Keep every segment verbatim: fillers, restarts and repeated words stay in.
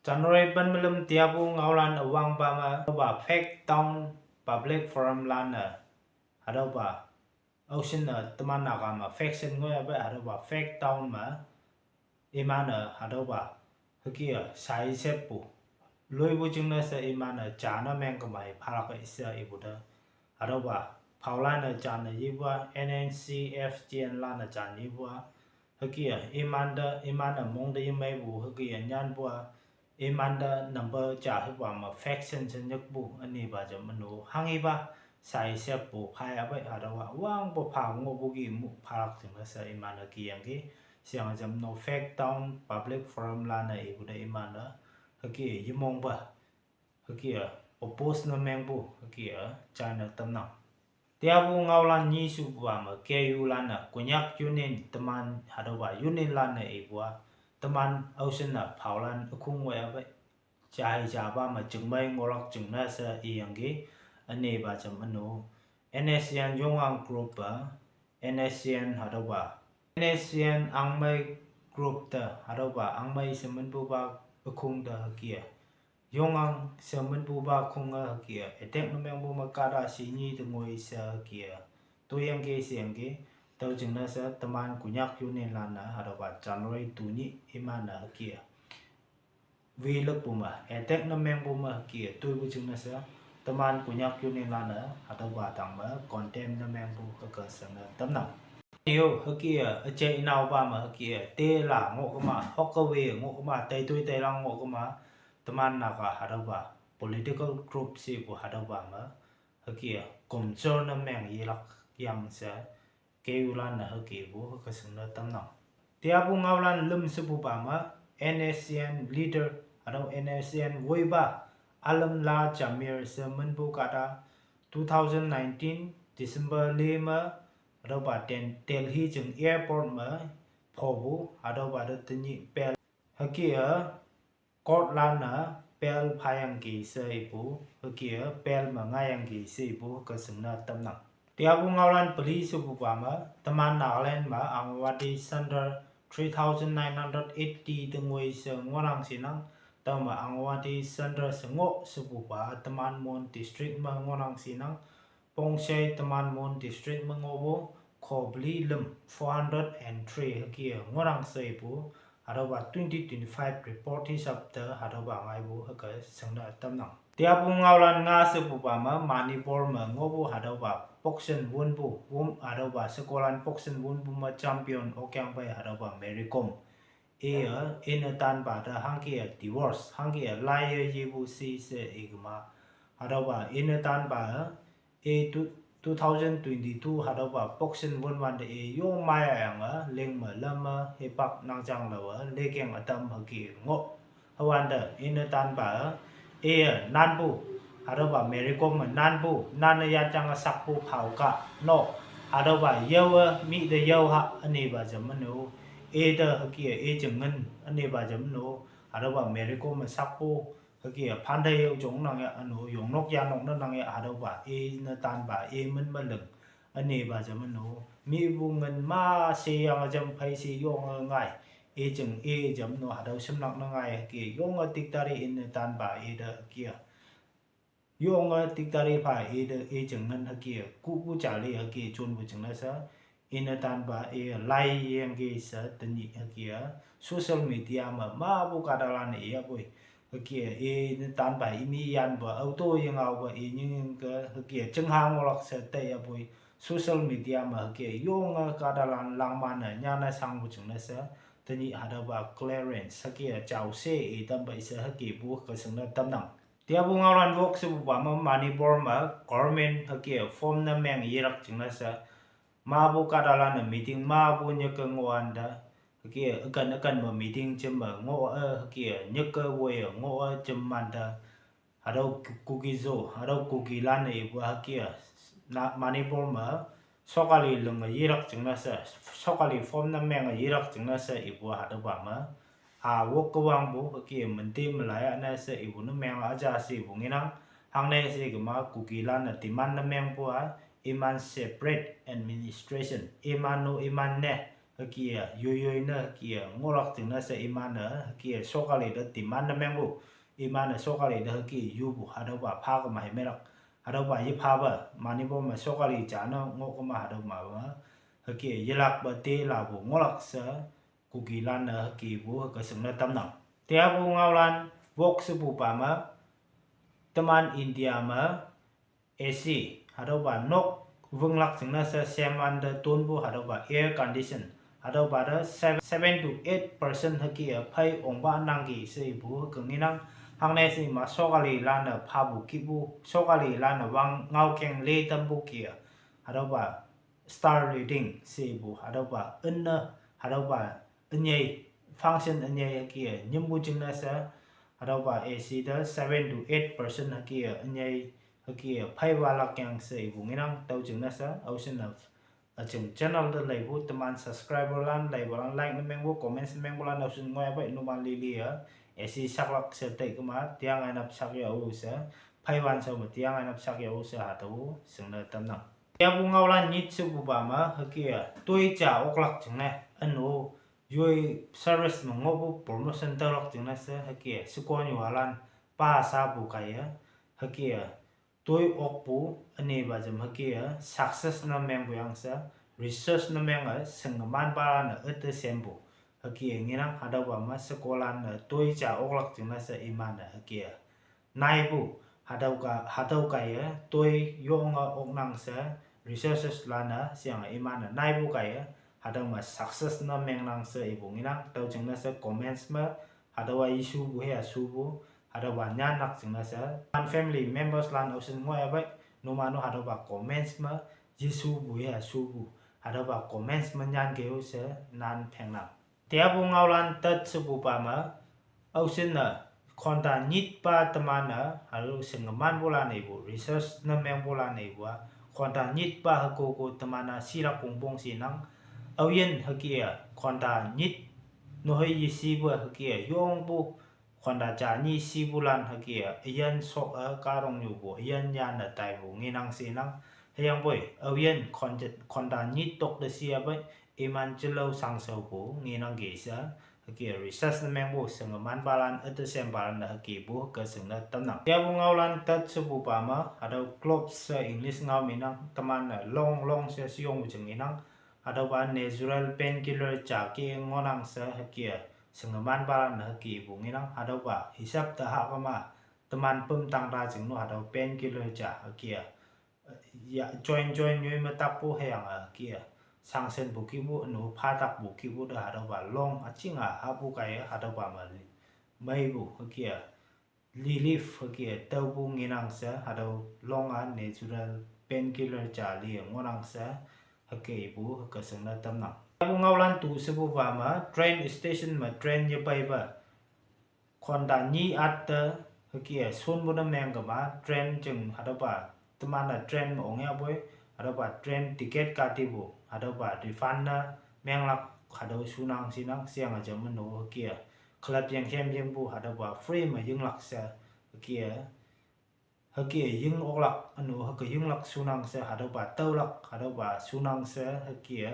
January pen melem tiapu ngaolan üwangpa me hatüopa Phek Town Public Forum lan-e hatüopa aoshinne teman Naga me faction ngoi ape hatüopa Phek Town me iman-e hatüopa hüke-e shaisheppu loipu jingne she iman-e jane mengkema-i phalak she ipu te hatüopa phaolan-e jane yepu-a, N N C F G N lan-e jan yepu-a, hüke-e imante, iman-e mongte yemeipu hüke-e nyanpu-a, imante number ja hipa me faction she nyikpu ünipa jam üno hanghipa shaisheppu phayapei hatüowa wangpu pha ngohpu ki mu phalak jingne she iman-e kiyangki. Sheyange jam no Phek Town Public Forum lan-e ipu te iman-e hüke-e yemongpa hüke-e oppose ne mengpu hüke-e jaine tamnang. Tiapu ngaolan nyi shepupa me K U lan-e Konyak Union teman hatüopa Union lan-e ipu-a teman aoshinne phaolan ükhung wei ape jai japa me jingmei ngohlak jingne she iyangki. Ünipa jam üno N S C N Yongang group-e, N S C N hatüopa, N S C N Angmei group te hatüopa Angmei she minpupa ükhung te hüke-e Yongang she minpupa khunge hüke-e attack ne mengpu me kahta shi nyi te ngoi she hüke-e toiyangki sheyangki. Tüo jingne she teman Konyak Union lan-e hatüopa January tu nyih iman-e hüke-e wilükpu me attack ne mengpu me hüke-e toipu jingne she teman Konyak Union lan-e hatüopa tang me condemn ne mengpu hüke shingne tamnang. Yo hüke-e üjai naopa me hüke-e tela ngohkema, hokkawe ngohkema, teitoi teilang ngohkema, teman Naga hatüopa political group shepu hatüopa me hüke-e komjor ne meng yelak yang she K U lan-e hükepu hüke shingne tamnang. Tiapu ngaolan lüm shepupa me N S C N leader hatüo N S C N woipa Alamla Jamir she minpu kahta two thousand nineteen December le me hatüopa Del- Delhi jing airport me phopu hatüopa te tenyih bail hüke-e court lan-e bail phayangki she ipu hüke-e bail me ngaiyangki she ipu hüke shingne tamnang. Tiapu ngaolan peli shepupa me teman Nagaland me Anganwadi center three thousand nine hundred eighty te ngoi she ngohnang shinang. Tüome Anganwadi center she ngoh shepupa teman Mon district me ngohnang shinang. Pongshei teman Mon district me ngohpu khopeli lüm four hundred and three hüke-e ngohnang she ipu hatüopa twenty twenty-five report hisap te hatüopa ngaipu hüke shingne tamnang. Tiapu ngaolan nga shepupa me Manipur me ngohpu hatüopa boxing wünpu, wün- hatüopa shekolan boxing wünpu me champion okyangpei hatüopa Mary Kom iye ine tanpa te hangke-e divorce hangke-e laiye yepu shi she ikema hatüopa ine tanpa-e i two, two thousand twenty-two hatüopa boxing wünwante i yong maiyange ling me lam me hipak nangjang laowe lekeng ütam hüke ngoh. Hüwante ine tanpa-e iye nanpu hatüopa Mary Kom me nanpu nan-e yanjange sakpu phao kah no hatüopa yaowe mih te yao ha ünipa jam üno ite hüke-e i jing ngin ünipa jam üno hatüopa Mary Kom me sakpu hüke-e phante yao jongnang ya üno yongnok yanok ne nang ya hatüopa ine tanpa i min me ling ünipa jam üno mihpu ngin ma sheyange jam phei she yonge ngai i jing i jam no hatüo shimlak ne ngai hüke yonge diktari ine tanpa ite hüke-a yonge diktari pha ite i jing ngin hüke-e kuhpu jali hüke jonpu jingne she ine tanpa i laiyangki she tenyih hüke-a social media me mapu kahtalan-e iyapoi hüke-e ine tanpa imi yanpa aoto yengaopa i nyingnyingke hüke-e jingha ngohlak she teiyapoi social media me hüke-e yonge kahtalan langman-e nyanne shangpu jingne she tenyih hatüopa clearance hüke-e jaoshe i tampa i she hükepu hüke shingne tamnang. Tiapu ngaolan wok shepupa me Manipur me government hüke-e form ne meng yelak jingne she mapu kahtalan-e meeting mapu nyike ngohwante hüke-e üken üken me meeting jim me ngoh-e hüke-e nyike woiye ngoh-e jim wante hatüo Kuki-Zo hatüo Kukilan-e ipu hüke-a na Manipur me sokali linge yelak jingne she sokali form ne menge yelak jingne she ipu hatüopa me a wok kewangpu hüke-e menti melai ane she ipu ne meng aja she ipu ngenang. Hangne she kema Kukilan-e demand ne mengpu-a iman separate administration iman-o iman ne hüke-a yoiyoi ne hüke-a ngohlak jingne she iman-e hüke-a sokali te demand ne mengpu, iman-e sokali te hüke yupu hatüopa pha kema himelak, hatüopa yephape manipo me sokali ja ne ngoh kema hatüo ma hüke yelakpe te lapu ngohlak she Kukilan-e hükepu hüke shingne tamnang. Teapu ngaolan wok shepupa me, teman India me A C, hatüopa nok winglak jingne she semante tonpu hatüopa air condition, hatüopa te seven to eight percent hüke-a phei ongpa nangki she ipu hüke ngenang. Hangne she ima sokalilan-e phapu kihpu, sokalilan-e wang ngaokeng le tampu ke-a, hatüopa star rating she ipu hatüopa ünne, hatüopa ünyei, function ünyei hüke-a nyimpu jingne she, hatüopa A C te seven to eight percent hüke-a ünyei, hüke-a phei walak yang she ipu ngenang. Tüo jingne she aoshinne üjing channel te leipu teman subscriberlan leipalan like ne mengpu, comments ne mengpulan aoshin ngoi pei numan lili-e A C shaklak she tei kema tiang ainap shak yao she, phei wan shao me tiang ainap shak yao she hatüo shingne tamnang. Teapu ngaolan nyit shepupa me hüke-a toi ja oklak jingne ünu yoi service me ngohpu promotion taolak jingne she hüke shekonyu alan pa shapu kaiye hüke-a toi okpu ünepa jam hüke-a success ne mengpu yang she research ne menge shingemanpalan-e üte sempu hüke ngenang. Hatüopa me shekolan-e toi ja oklak jingne she iman-e hüke-a naipu, hatüo ka, hatüo kaiye toi yonge oknang she researcheslan-e sheyange iman-e naipu kaiye hatüo me success ne mengnang she ipu ngenang. Tüo jingne she comments me hatüowa yeshupu hüya shupu, hatüopa nyanlak jingne she an family memberslan aoshin ngoi pei numan-o hatüopa comments me yeshupu hüya shupu, hatüopa comments me nyankeo she nan phengnang. Teapu ngaolan tet shepupa me, aoshinne khonta nyitpa teman-e hatüo shingemanpulan ipu, research ne mengpulan ipu-a, khonta nyitpa hükoko teman-a shilak pongpong shinang. Aoyin hüke-a khonta nyit nohei yeshipu hüke-a yongpu khonta ja nyi shipulan hüke-a üyin sok-e kahtoknyupu üyin yanne taipu ngenang shinang. Hüyangpoi aoyin khon-, khonta nyit tok te shi-a pei iman jelao shangshaopu ngenangki she hüke research ne mengpu shingemanpalan üte sempalan-e hükepu hüke shingne tamnang. Teapu ngaolan tet shepupa me hatüo cloves she English ngao me nang, teman-e long long she sheyongpu jing ngenang. Hatüopa natural painkiller ja ke ngohnang she hüke-a shingemanpalan-e hükepu ngenang. Hatüopa hisap te hahkema teman pümtang ta jingno hatüo painkiller ja hüke-a ya join join nyoi me takpu hüyange hüke-a shangshenpu kihpu ünu phatakpu kihpu te hatüopa long üjinge hahpu kaiye hatüopa me meipu hüke-a relief hüke-a taopu ngenang she hatüo long-a natural painkiller ja li ngohnang she hükepu hüke shingne tamnang. Teapu ngaolan tu shepupa me train station me train yepeipe khonta nyi atte hüke-a shonpu ne mengkema train jing hatüopa teman-e train me ongyapoi, hatüopa train ticket katipu hatüopa refund ne menglak hatüo shunang shinang. Sheyange jam ünu hüke-a club yenghem yingpu hatüopa free me yinglak she hüke-a hüke ying oklak ünu hüke yinglak shunang she hatüopa taolak hatüopa shunang she hüke-a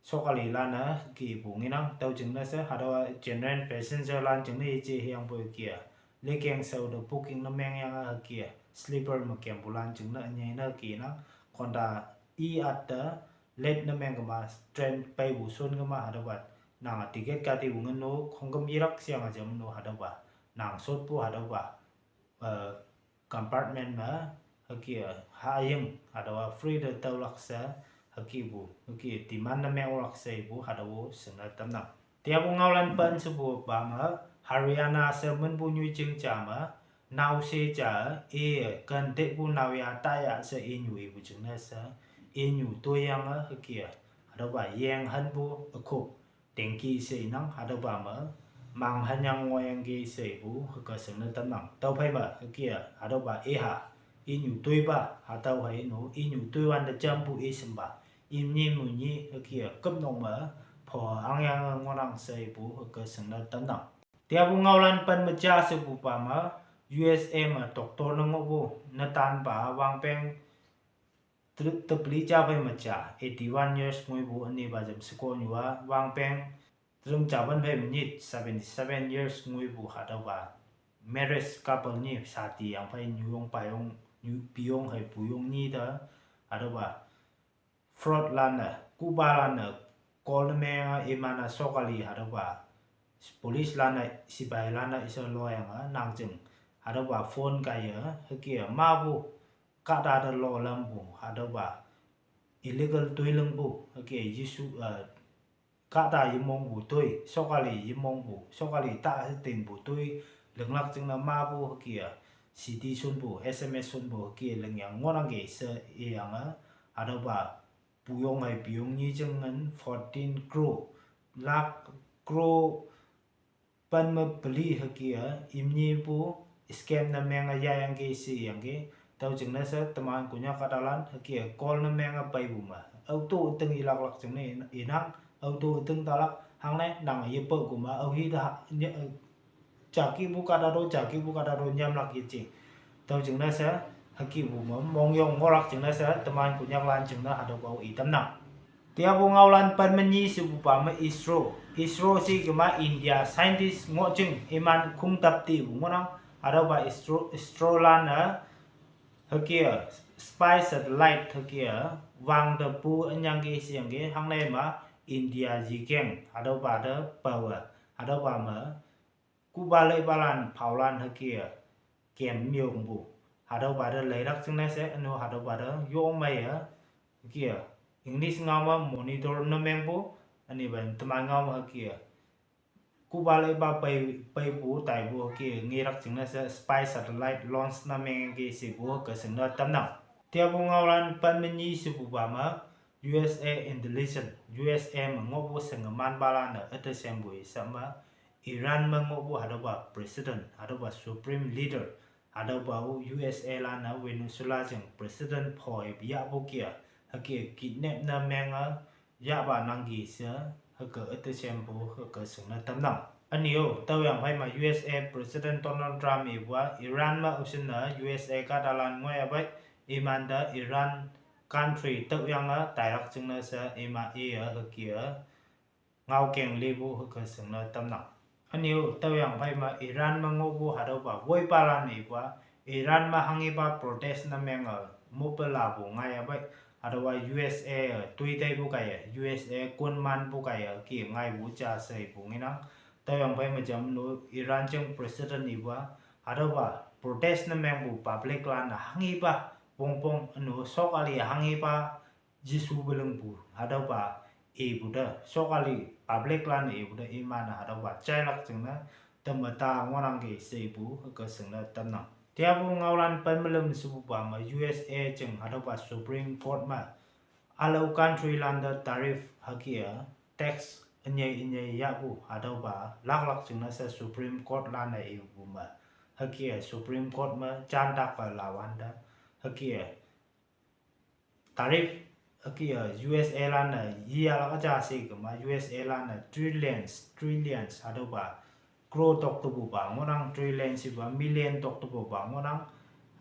sokalilan-e hükepu ngenang. Tüo jingne she hatüowa general passengerlan jingne yeje hüyangpoi hüke-a lekeng shao te booking ne mengyange hüke-a sleeper me kempulan jingne ünyei ne hüke nang. Khonta i atte late ne mengkema train peipu shon kema hatüopa nange ticket katipu ngeno khongküm yelak sheyange jam no hatüopa nang shotpu hatüopa compartment me hüke-a haying hatüowa free te taolak she hükepu hüke demand ne menglak she ipu hatüo shingne tamnang. Teapu ngaolan pen shepupa me Haryana she minpu nyoijing ja me naoshe ja-e ken tepu naoya taya she inyu ipu jingne she inyu toiyange hüke-a hatüopa yeng hanpu ükop tengki she inang. Hatüopa me mang hanyang ngohyangki she ipu hüke shingne tamnang. Tüophei me hüke-a hatüopa iha inyu toipa hatüo hei nu inyu toiwante jampu ishimpa imnyi munyi hüke-a küpnok me pho angyange ngohnang she ipu hüke shingne tamnang. Teapu ngaolan pen me ja shepupa me U S A me doctor ne ngohpu netanpa wangpeng tepeli ja phei me ja eighty one years ngoipu ünipa jam shekonyu a wangpeng, tüm ja pen phei me nyit seventy seven years ngoipu hatüopa marriage couple nyi sati yang phei nyuyong payong, nyu piyong hei puyong nyi te, hatüopa fraud lan-e, kupalan-e call ne menge iman-e sokali hatüopa police lan-e, sipailan-e ishe loyange nang jing hatüopa phone kaiye hüke mapu kahta te lolampu hatüopa illegal toi lingpu hüke Jesu, eh, kahta yemongpu toi, sokali yemongpu, sokali ta she tingpu toi linglak jingne mapu hüke-a, C D shonpu, S M S shonpu hüke lingyang ngohnangki she iyange, hatüopa puyong hei piyong nyi jing ngin fourteen crore, lakh, crore pen me peli hüke-a, imnyipu scam ne menge yahyangki sheyangki, tüo jingne she teman Konyak kahtalan hüke-a call ne menge peipu me, aoto üting ilaklak jingne inang, aoto üting talak, hangne nang yepe koma, aohi te ha, nye, eh, jakipu kahta to, jakipu kahta to nyamlak yeji. Tüo jingne she, hükepu me mongyong ngohlak jingne she, teman Konyaklan jingne hatüopa-o itamnang. Teapu ngaolan pen me nyi shepupa me ISRO. ISRO she kema India scientist ngoh jing iman khongtap tipu ngohnang. Hatüopa ISRO, ISRO lan-e hüke-a, spy satellite hüke-a, wang te pu ünyangki sheyangki hangne ma India yikeng hatüopa te pawe, hatüopa me kupa leipalan phaolan hüke-a, kem yongpu, hatüopa te leilak jingne she üno hatüopa te yong meiye, hüke-a, English ngao me monitor ne mengpu, ünipa teman ngao me hüke-a, kupa leipa pei, peipu taipu hüke ngelak jingne she spy satellite launch ne mengki shepu hüke shingne tamnang. Teapu ngaolan pen me nyi shepupa me U S A intelligence, U S A me ngohpu shingemanpalan-e üte shempu i sha me Iran me ngohpu hatüopa president, hatüopa supreme leader, hatüopa-o U S A lan-e Venezuela jing president phoi yahpu ke-a, hüke kidnap ne menge yahpa nangki she, hüke üte shempu hüke shingne tamnang. Üne-o, tüoyang phei me U S A president Donald Trump ipu-a Iran me oshinne U S A kahtalan ngoiya pei, imante Iran country tüoyange tailak jingne she ima iye hüke-a ngaokeng lipu hüke shingne tamnang. Üne-o, tüoyang phei me Iran me ngohpu hatüopa woipalan ipu-a Iran me hanghipa protest ne menge mope lapu ngaiya pei, hatüowa U S A toi teipu kaiye, U S A konmanpu kaiye ke ngaipu ja she ipu ngenang. Tüoyang phei me jam nu Iran jing president ipu-a hatüopa protest ne mengpu public lan-e hanghipa pongpong ünu sokali hanghipa Jesu belingpu hatüopa ipu te, sokali public lan-e ipu te iman-e hatüopa jailak jingne teme ta ngohnangki she ipu hüke shingne tamnang. Teapu ngaolan pen me lüm shepupa me U S A jing hatüopa Supreme Court me ülao country lante tariff hüke-a, tax ünyei ünyei yahpu hatüopa laklak jingne she Supreme Court lan-e ipu me, hüke-a Supreme Court me jantak-e lawante, hüke-a tariff hüke-a U S A lan-e yiyahlak üja she kema U S A lan-e trillions, trillions hatüopa crore toktepupa ngohnang, trillions ipa million toktepupa ngohnang.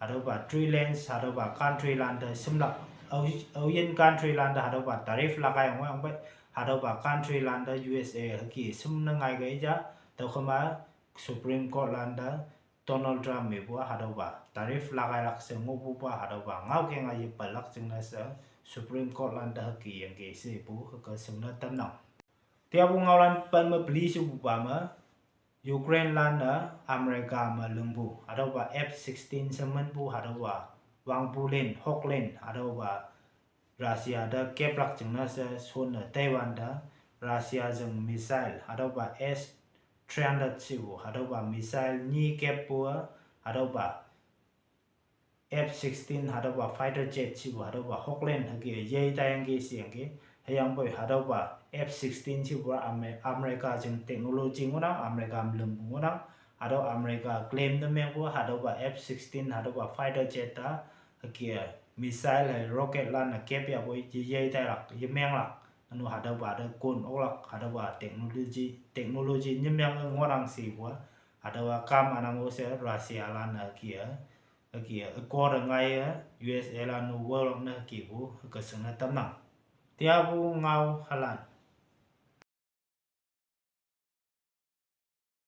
Hatüopa trillions hatüopa country lante shimlak, ao, aoyin country lante hatüopa tariff lakai ngohyang pei, hatüopa country lante U S A hüke shimne ngaike ja, tüokhema Supreme Court lante Donald Trump ipu-a hatüopa tariff lakailak she ngohpupa hatüopa ngaokeng-a yepalak jingne she Supreme Court lante hüke yangki she ipu hüke shingne tamnang. Teapu ngaolan pen me peli shepupa me Ukraine lan-e America me lingpu hatüopa F sixteen she minpu hatüopa wangpu lin, hoklan hatüopa Russia te keplak jingne she shonne teiwante Russia jing missile hatüopa S three hundred shepu hatüopa missile nyi keppu-a hatüopa F sixteen hatüopa fighter jet shepu hatüopa hoklan hüke yei taiyangki sheyangki, hüyangpoi hatüopa F sixteen shepu Ame-, America jing technology ngohnang, America me lingpu ngohnang, hatüo America claim ne mengpu hatüopa F sixteen hatüopa fighter jet-a hüke missile hei rocket lan-e kep yahpoi yeyei tailak, yemenglak, ünu hatüopa te kon oklak, hatüopa technology, technology nyimyange ngohnang shepu-a, hatüowa kam ünang-o she Russia lan-e hüke-a hüke-a accord-e ngaiye U S A lan-o world ne hükepu hüke shingne tamnang. Teapu ngao hülan